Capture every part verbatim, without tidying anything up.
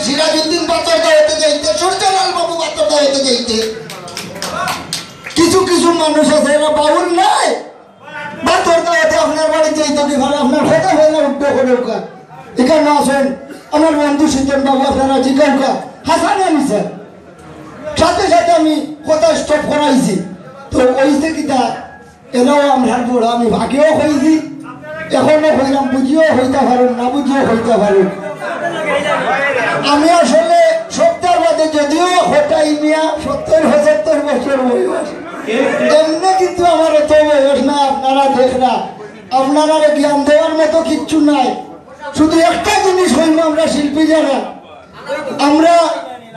সিরাজউদ্দিন বাতর দাওয়াতে যাইতে, সূর্যলাল বাবু বাতর দাওয়াতে যাইতে। কিছু কিছু মানুষ আছে, এরা বাউল নায়, বাতর দাওয়াতে আপনার বাড়িত যাইতো কি পারে, আপনার কথা হয় না, উঠতে করে উকা। এখানে আছেন আমার বন্ধু সিজন বাবু, আপনারা জিকাউকা, হাসান আলী স্যার। সাথে সাথে আমি কথা স্টপ করাইছি। তো অইছে কিতা, এরাও আমরার বড়, আমি আগেও কইছি, এখনো কইলাম, বুঝিও কইতা পারুন, না বুঝিও কইতা পারুন। আমি আসলে সত্তর বাদে যদিও হটাই মিয়া, সত্তর পঁচাত্তর বছর বয়স, এমনি কিন্তু আমার অত বয়স না। আপনারা দেখরা, আপনারারে জ্ঞান দেওয়ার মতো কিচ্ছু নাই। শুধু একটা জিনিস কইমু, আমরা শিল্পী যারা, আমরা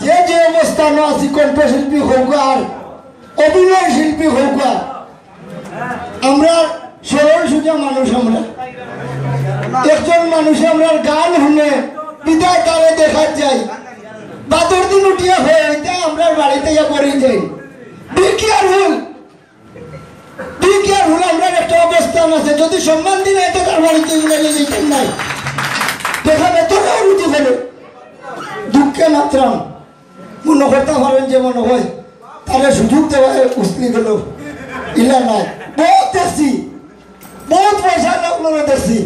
যে যে অবস্থানো আছি, কণ্ঠশিল্পী হউক আর অভিনয় শিল্পী হউক আর, আমরা সরল সোজা মানুষ। আমরা একজন মানুষে আমরার গান হুনে, বিদায় তারে দেখাত যাই, বাদর দিন উঠিয়া হয়, এটা আমরার বাড়িত ইয়া পড়ি যাই। Be careful, be careful, আমরার একটা অবস্থান আছে, যদি সম্মান দিলে এটা তার বাড়িত উনারে যেতাম নাই, দেখা বেতনও রুটি করে দুঃখে মাত্রাম। মনে করতা পারেন যে মনে হয় তারে সুযোগ দেওয়া উসলি গেল, ইলা নাই। বহুত দেখছি, বহুত পয়সা লোক লোকে দেখছি।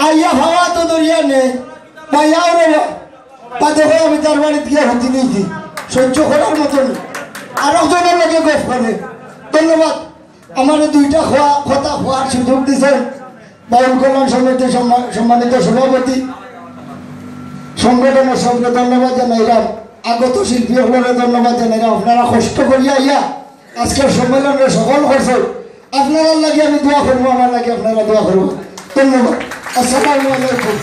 আইয়া হাওয়া তো দরিয়া নেই, বা ইয়াও রে বা, বা দেখো আমি তার বাড়িত গিয়া হুতি নিয়েছি, সহ্য করার মতন। আর একজনের লগে গপ করে। ধন্যবাদ। আমারে দুইটা খোয়া-, কথা কওয়ার সুযোগ দিছেন বাউল কল্যাণ সমিতির সম্মা-, সম্মানিত সভাপতি, সংগঠনের সবরে ধন্যবাদ জানাইলাম, আগত শিল্পী হকলরে ধন্যবাদ জানাইলাম। আপনারা কষ্ট করিয়া আইয়া আজকের সম্মেলনরে সফল করছেন, আপনারার লাগি আমি দোয়া করবো, আমার লাগি আপনারা দোয়া করবো। ধন্যবাদ। আসসালামু আলাইকুম।